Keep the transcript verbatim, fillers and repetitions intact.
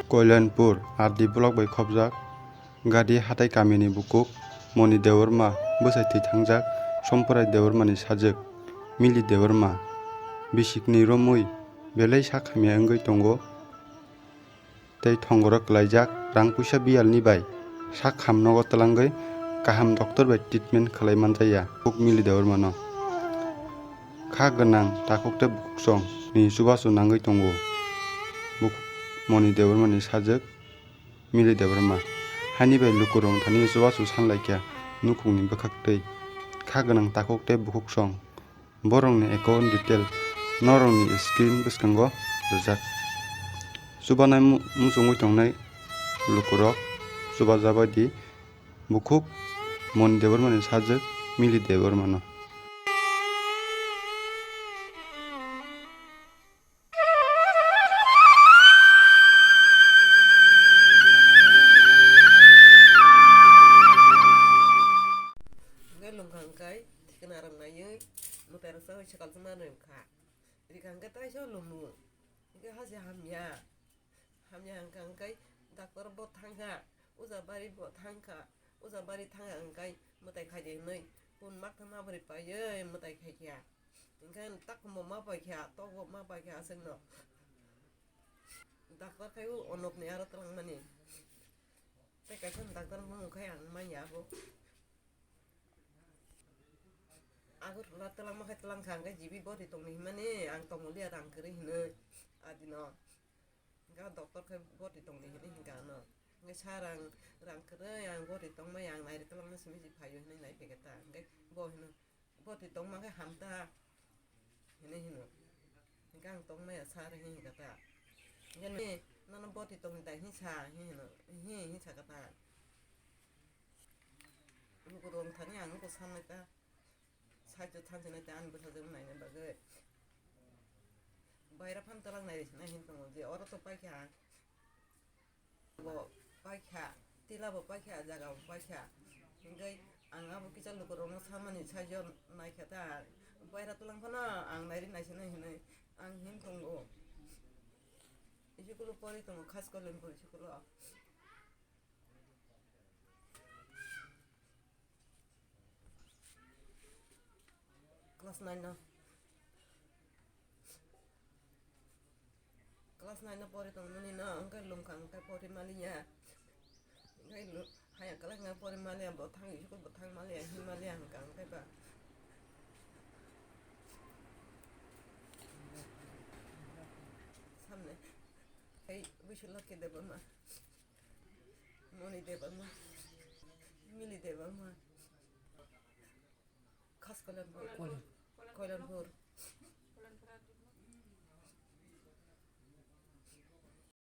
Koilanpur, R D block bai khopjak, Gadi hatai kamini bukuk, Moni Debbarma, bwsai thwi thangjak, Sompurai Debbarmani sajwk, Mili Debbarma, bisikni romwi, belai sak hamya wngwi tongo, tei thongoro kwlaijak, rang puisa biyalni bai, sak ham nogo twlangwi, kaham doctor bai treatment khlai manjaya, buk Mili Debbarmano. Kha gwnang takhuk tei bukhuk song ni chubachu nangwi tongo, buk Moni Debbarmani sajwk, Mili Debbarma. Haini bai lukurok thani chubachu sanlaikha nukhungni bwkhaktwi. Kha gwnang takhuk tei bukhuk song. Borokni account detail norokni screen bwskango rijak. Chubanai mu-, muchungwi tongnai lukurok chubajabaidi bukhuk Moni Debbarmani sajwk Mili Debbarmano. Hwnkhe lungkha hwnkhe thikna rok naiwi mwtai rok chawi swkang chwngma rwkha. Rikha hwnkhe taisa lumu. Hwnkhe hase hamya. Hamya hwnkha hwnkhe doctor bo thangkha, uja bari bo thangkha, uja bari thangkha hwnkhe mwtai khaidi hwnwi kun makthang ma bwrwi paiwi mwtai khaikha. Hwnkhe tak bo ma paikha, tok bo ma paikha aswkno. Doctor khai o onopni aro twlangmani. Tei kaisa doctor bumung khai ang manya abo. Agartala twlangma khai twlangkha hwnkhe G B boti tongdi hinmani ang tongmoliya rang kwrwi hinwi adino. Hwnkhe doctor khai boti tongdi hinwi hinkha ano. Hwnkhe sir ang rang kwrwi ang boti tongmaya ang nairi twlangma simi se phaio hinwi nai phaikha ta. Hwnkhe bo hino boti tongma khe hamta hinwi hino. Hwnkhe ang tongmaya sir hinwi hinkha ta. Hwnkhe nono boti tongdi ta hinsa hinwi hino, hinwi sakha ta. Lukurok thani ang nuko sanlaikha, saichwk thansinai tei ani bwsajwk naina bagwi. Baira phano twlang nai rwsinai hinwi tongo je oro to paikha, bo paikha, tila bo paikha, jaga bo paikha. Hwnkhe ang abo kisa lukurokno samani saichwk naikha ta, baira twlang phano ang nairi naisinai hinwi ang hinwi tongo. School-o pori tongo, Khas Koilanpur school-o. Class nine no. Class nine no pori tongmani no, hwnkhe lungkha hwnkhe pori maliya. Hwnkhe lu-, haya class nine pori maliya, bo thang school bo thang maliya, hin maliya hwnkha hwnkhe ba. Samne. Hey, Biswalakhi Debbarma. Moni Debbarma, Mili Debbarma, Khas Koilanpur, Koilanpur,